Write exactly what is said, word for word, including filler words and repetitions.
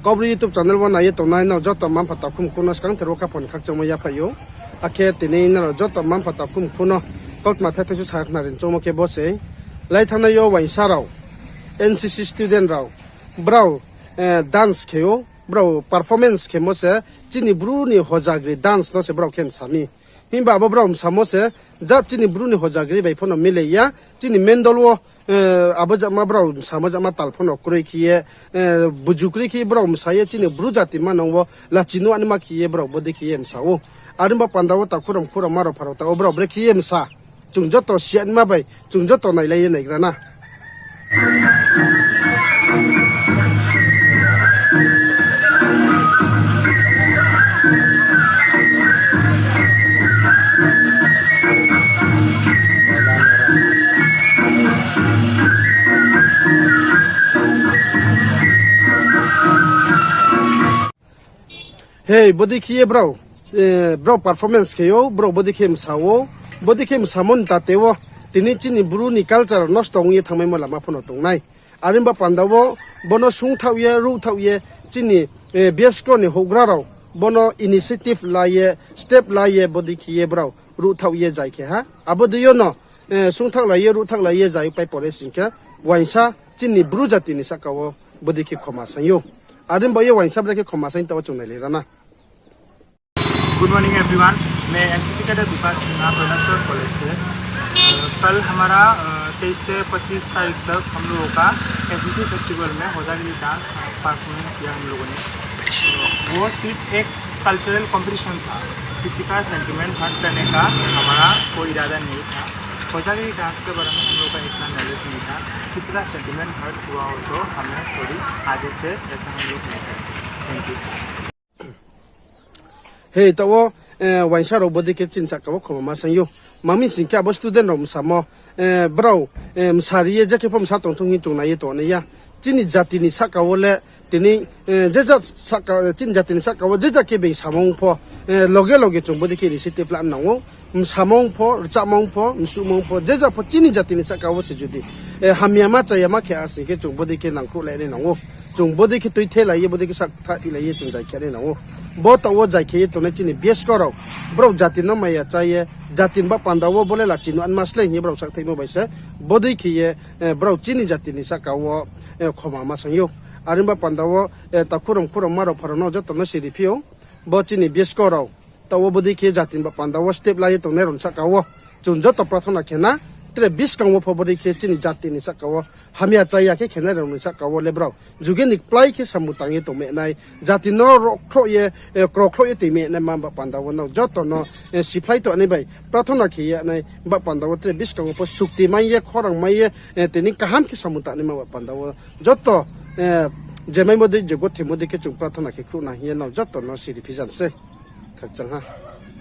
Kaubru YouTube channel wo nai ye tongnai nrao joto mma-mpha takhu mkhu no skangther wo khaphang khakchangmo yaphaih ou. Akhe tini nrao joto mma-mpha takhu mkhu no kautma thai thai su sakhnari choungmo khe bo se. Lai thanngnai yo uaingsa rao, N C C student rao, brao dance khe ou, brao performance khemo se chini Bru ni hojagri dance no se brao khe msa mi. Himba abo brao msamo se, jat chini Bru ni hojagri bai pho no mile ya, chini mendol wo, abo jama brao msamo jama tal pho no kroi khe ye, buju kroi khe ye brao msa ye chini Bru jati manang wo lachi nuh anima khe ye brao bodei khe ye msa ou. Are ong ba panda wo takhu rao mkhu rao ma rao pha rao ta wo brao brekhe ye msa. Chung joto si ya nima bai, chung joto nailai ye naigra na. Hei, bodei khe ye brao, brao performance khe ou, brao bodei khe msa ou, bodei khe msamo ni tate wo, tini chini Bru ni culture nosto ong ye thanngmaimo lama pho no tongnai. Are ong ba panda wo, bo no sungthaoh ye, ruhthaoh ye, chini, beskro ni houhgra rao, bo no initiative la ye, step la ye, bodei khe ye brao ruhthaoh ye zai khe ha. Abo dei yo no, sungthaoh la ye, ruhthaoh la ye zai pai pore sing khe, uaingsa chini Bru jati ni sahka wo bodei khe khoma saing ou. Are ong ba ye uaingsa brekhe khoma saing ta wo chung nailai ra na. Good morning everyone, मैं NCC cadet विकास सिन्हा, कैलाशहर कॉलेज से। अ, कल हमारा, अ, तेईस से पच्चीस तारीख तक हम लोगों का एनसीसी फेस्टिवल में होजागिरी डांस परफॉर्मेंस किया हम लोगों ने। वो सिर्फ एक कल्चरल कंपटीशन था, किसी का सेंटिमेंट हर्ट करने का हमारा कोई इरादा नहीं था। होजागिरी डांस के बारे में हम लोगों का इतना नॉलेज नहीं था। किसी का सेंटिमेंट हर्ट हुआ हो तो हमें सॉरी, आगे से ऐसा हम लोग नहीं करेंगे। Thank you. Hei, taoh wo, uaingsa rao bodei khe chini sahka wo khoma ma saing ou. Mami sing khe abo student rao msamo, brao, msari ye je khe pho msa tong thung hing chung nai ye tongnai ya. Chini jati ni sahka wo le, tini, je ja sahka, chini jati ni sahka wo je ja khe being samung pho, loge loge chung bodei khe initiative la nang ou. Msamung pho, rchahmung pho, msuhmung pho, je ja pho chini jati ni sahka wo se judi, hamyama chayama khe a sing khe chung bodei khe nangkhruhlai nai nang ou. Chung bodei khe tuithe lai ye, bodei khe sakthaih lai ye chung zai khe nai nang ou. Bo taoh wo zai khe ye tongnai chini biyasiko rao, brao jati no maya chá ye, jati ni ba panda wo bo le lachi nuh anma slái hing ye brao sakthaihmo bai se, bodei khe ye, brao chini jati ni sahka wo, khoma ma saing ou. Are ong ba panda wo, takhu rao, mkhu rao, ma rao, pha rao no joto no siri phi ou. Bo chini biyasiko rao, taoh wo bodei khe jati ni ba panda wo step la ye tongnai rao ni sahka wo chung joto prathona khe na, tre buskang wo pho bodei khe chini jati ni sahka wo hamya chaya khe khenai rao ni sahka wo le brao juge ni kplái khe samung tang ye tongmai nai, jati no rokhroh ye, krokhroh ye toimai nai ma ba panda wo no joto no, siphlai tongnai bai prathona khe ye nai ba panda wo tre buskang wo pho sukti mai ye, khorang mai ye, tini kaham khe samung tangnai ma ba panda wo joto, je maimo dei, je gothemo dei khe chung prathona khe khruh na hing ye no joto no siri phi jan se. Khakchang ha.